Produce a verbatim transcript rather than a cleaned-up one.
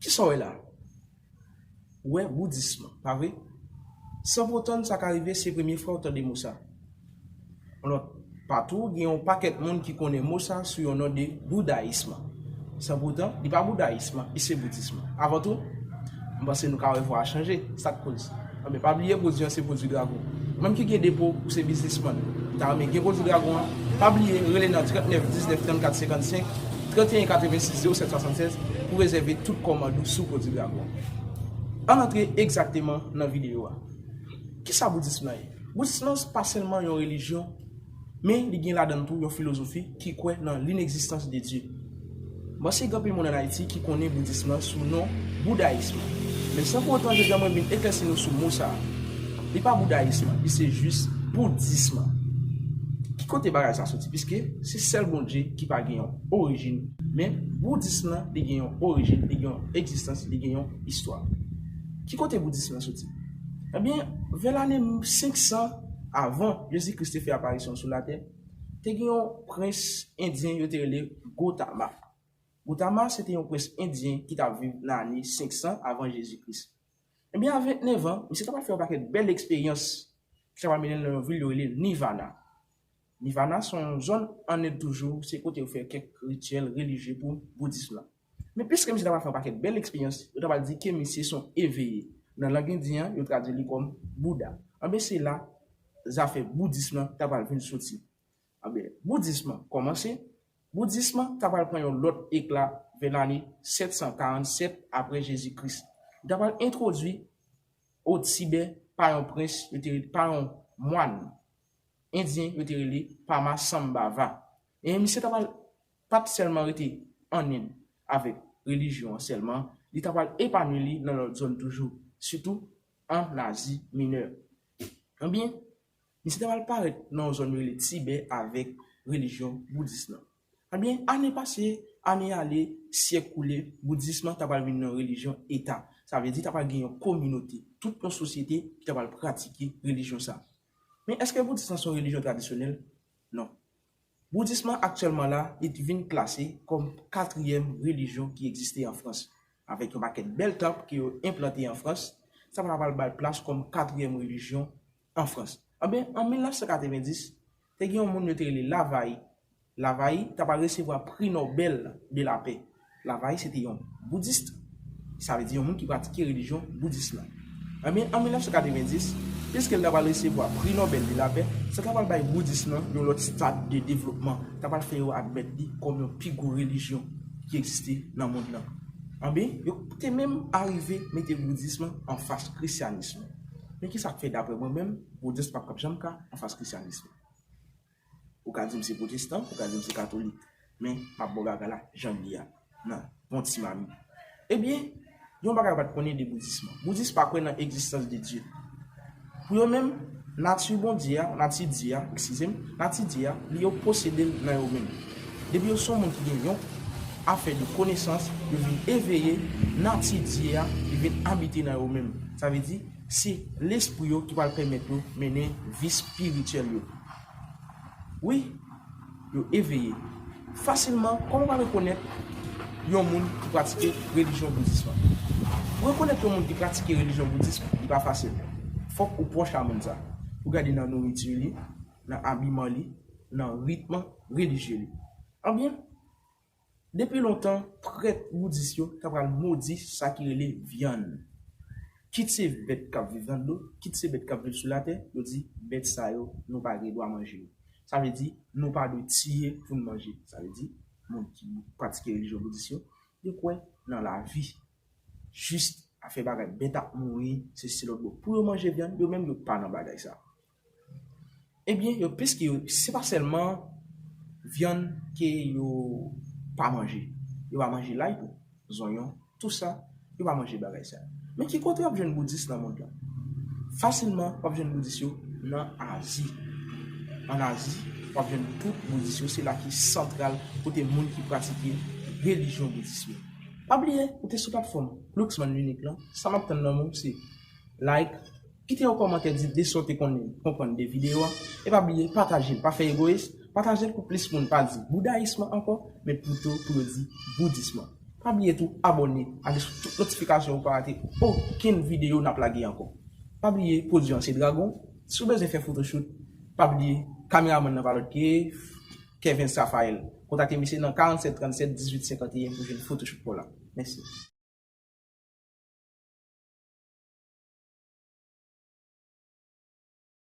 Kisa w wè la? Ou wè boudism, pa vre? Sanpotan sa ka rive se premye fwa w tande mo sa. Alò, patou gen yon pakèt moun ki konnen mo sa sou yon non de boudayism. Sanpotan li pa boudayism, li se boudism. Avan tou, m panse nou ka wè vwa a chanje. Sa k koz? Anben, pa bliye pwodui an se pwodui Dragon. Ou menm ki gen depo, ou se biznismann, ou ta renmen gen pwodui Dragon an, pa bliye rele nan trannèf diznèf trannkat senkannsenk, trannteyen katrevensis zewo sèt swasannsèz pou rezève tout kòmand ou sou pwodui Dragon an. Ann antre egzakteman nan videyo a. Kisa boudism nan ye? Boudism nan pa sèlman yon relijyon, men li gen ladan l tou yon filozofi ki kwè nan linegzistans de Dye. M panse gen anpil moun ann Ayiti ki konnen boudism nan sou non boudayism. Men san pou otan jodi a mwen vin eklèsi nou sou mo sa a. Li pa boudayism, li se jis boudism. Ki kote bagay sa soti? Piske se sèl Bondye ki pa gen yon orijin. Men boudism nan, li gen yon orijin, li gen yon egzistans, li gen yon istwa. Ki kote boudism nan soti? Ebyen, vè lane senksan avan Jezi Kris te fè aparisyon sou latè, te gen yon prens endyen yo te rele Gotama. Gotama se te yon prens endyen ki t ap viv nan ane senksan avan Jezi Kris. Ebyen, a ventnèf an, misye t ap fè yon pakèt bèl eksperyans ki t ap mennen l nan yon vil yo rele Nirvana. Nirvana se yon zòn ann End toujou, se kote yo fè kèk rityèl relijye pou boudism lan. Men piske misye t ap fè yon pakèt bèl eksperyans, yo t ap di ke misye se yon eveye. Nan lang endyen an, yo tradui li kòm Bouda. Anben, se la zafè boudism lan t ap vin soti. Anben, boudism lan kòmanse. Boudism lan t ap pran yon lòt ekla vè lane sèt san karannsèt apre Jezi Kris. Li t ap entwodui o Tibè pa yon prens, yo te rele, pa yon mwàn endyen, yo te rele Pamasambhava. E misye t ap pa t sèlman rete ann End avèk relijyon an sèlman, li t ap epanwi li nan lòt zòn toujou, sitou ann Azi Minè. Ebyen, misye t ap parèt nan yon zòn yo rele Tibè avèk relijyon boudis lan. Ebyen, ane pase, ane ale, syèk koule, boudis lan t ap vin yon relijyon eta. Sa vle di t ap gen yon kominote, tout yon sosyete ki t ap pratike relijyon sa. Men èske boudis lan se yon relijyon tradisyonèl? Non. Boudis lan aktyèlman la, li vin klase kòm katriyèm relijyon ki egziste an Frans. Avèk yon pakèt bèl tanp ke yo enplante an Frans, sa pral bay plas kòm katriyèm relijyon an Frans. Anben, an mil nèf san katrevendis, te gen yon moun yo te rele Lavayi. Lavayi t ap resevwa pri Nobèl de la Pè. Lavayi se te yon boudis, sa vle di yon moun ki pratike relijyon boudis lan. Anben, an mil nèf san katrevendis, piske l t ap resevwa pri Nobèl de la Pè, sa t ap bay boudis lan yon lòt stad de devlopman, t ap fè yo admèt li kòm yon pi gwo relijyon ki egziste nan mond lan. Anben, yo te menm arive mete boudis lan anfas krisyanis lan. Men kisa k fè, daprè mwen menm, boudis p ap janm ka anfas krisyanis lan? Ou ka di m se pwotestan, ou ka di m se katolik, men m ap ba w bagay la jan l ye a, nan bon ti mami. Ebyen, yon bagay ou pa t konnen de boudis lan. Boudis pa kwè nan egzistans de Dye. Pou yo menm, nati Bondye a, nati Dye a, eskize m, nati Dye a, li yo posede l nan yo menm. Depi yo se yon moun ki gen yon afè de konesans, yo vin eveye nati Dye a, li vin abite nan yo menm. Sa vle di, se lespri yo ki pral pèmèt yo mennen vi espirityèl yo. Wi, yo eveye. Fasilman, kòman w pral rekonèt yon moun ki pratike relijyon boudis lan? Pou rekonèt yon moun ki pratike relijyon boudis, li pa fasil. Fòk ou pwòch a moun sa. Ou gade nan nouriti li, nan abiman li, nan ritm relijye li. Anbyen, depi lontan, prèt boudis yo ta pral modi sa ki rele vyann. Kit se bèt k ap viv nan dlo, kit se bèt k ap viv sou latè, yo di, bèt sa yo, nou pa gen dwa manje yo. Sa vle di, nou pa dwe tiye pou n manje. Sa vle di, moun ki pratike relijyon boudis yo, yo kwè nan lavi. Jis afè bagay bèt ap mouri, se si lòt bò. Pou yo manje vyann, yo menm yo pa nan bagay sa. Ebyen, yo, piske yo, se pa sèlman vyann ke yo pa manje. Yo pa manje lay tou, zonyon, tou sa, yo pa manje bagay sa. Men ki kote w ap jwenn boudis nan mond lan? Fasilman, w ap jwenn boudis yo nan Azi. An Azi, w ap jwenn tout boudis yo, se la ki santral kote moun ki pratike relijyon boudis yo. Pa bliye, ou te sou platfòm Luxman L'Unique lan, sa m ap tann nan men w se like, kite yon kòmantè, di de sa w te konnen, konprann de videyo a, e pa bliye pataje l, pa fè egoyis, pataje l pou plis moun pa di boudayis lan ankò, men pito pou yo di boudis lan. Pa bliye tou abòne, aktive tout notifikasyon pou w pa rate okenn videyo n ap lage ankò. Pa bliye, pwodui an se Dragon. Si w bezwen fè photoshoot, pa bliye, kameramann nan pa lòt ke Kevens Raphael. Kontakte misye nan karannset trannsèt dizuit senkanteyen pou jwenn photoshoot pa w la. Mèsi.